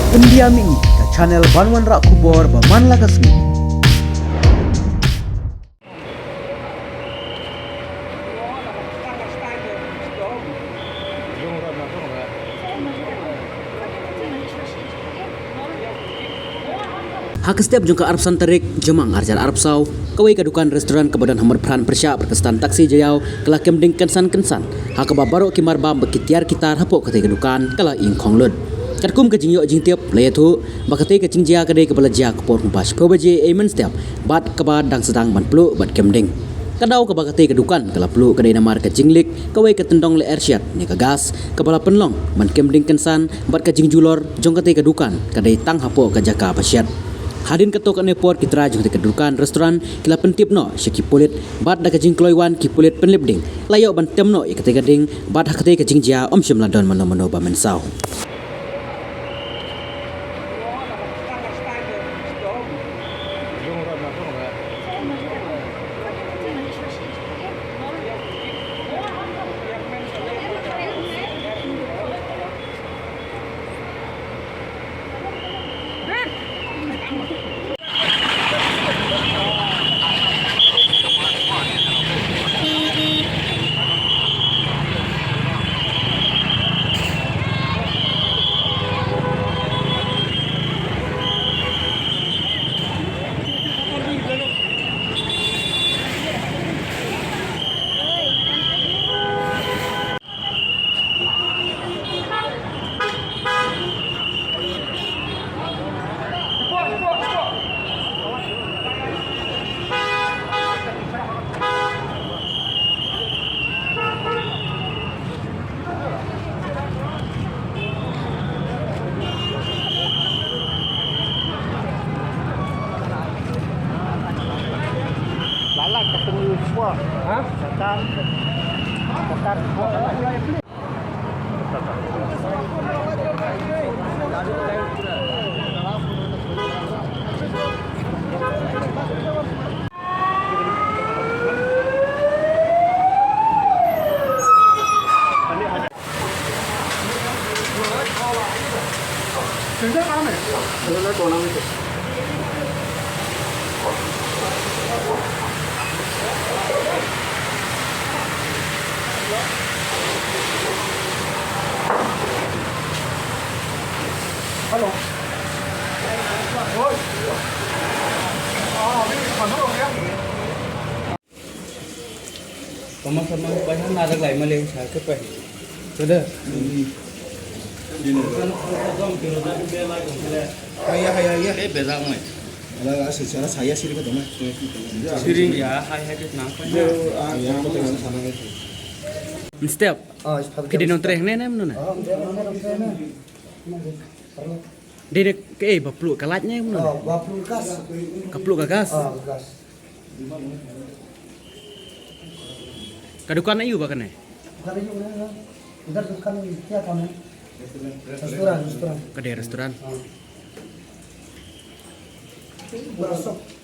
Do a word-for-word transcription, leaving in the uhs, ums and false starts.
Pyndiam ïa ngi ka channel ban wanrah khubor ba man la ka sngi. Ha ka step jong ka arphew san tarik Jymmang arhajar arphew saw, kawei ka dukan restaurant kaba don ha Mawphran pyrshah bad ka stand taxi Jaïaw ka la kem ding kynsan kynsan, ha kaba baroh ki marbam bad ki tiar ki tar hapoh katei ka dukan ka la ïeng khong lut. Katkum ka jingïoh jingtip la ïathuh ba katei ka jingjia ka dei kaba la jia ka por kumba shiphew baje ei mynstep, bad kaba dang sdang ban pluh bad kem ding. Ka daw kaba katei ka dukan ka la pluh ka dei namar ka jingleak kawei ka tyndong lyer shiat ne ka gas kaba la pynlong ban kem ding kynsan, bad ka jingjulor jong katei ka dukan ka dei tang hapoh ka jaka ba shiat. Hadien katto katne por ki trai jong katei ka dukan restaurant ki la pyntip noh sha ki pulit, bad da ka jingkloi wan ki pulit pynlip ding la ïoh ban tem noh ïa katei ka ding, bad ha katei ka jingjia ym shym la don mano mano ba mynsaw. Lalat ka tengah semua. Ha? Setan. Setan semua. Hello. Tama sama pai han ada lai male sa ke pai. Sudah. Haya, haya, haya. Eh, beda mai. Ala, ala, secara saya sih dekat rumah. Siring ya, hai hai ke nang pai. Ya, ah, ya, betul, sana itu. Step. Ah, step. Kidi nong treh ne ne mno ne? Ah, nong treh ne, nong treh ne. Dei ne kaei, ba pluh ka light ne mno ne? Ah, ba pluh gas. Ka pluh ka gas. Ah, gas. Ka dukan aïu ba kane? Dukan aïu ne? Idak dukan kya kam hai? Restoran, restoran. Ka dei restoran. Ah. Pura shop.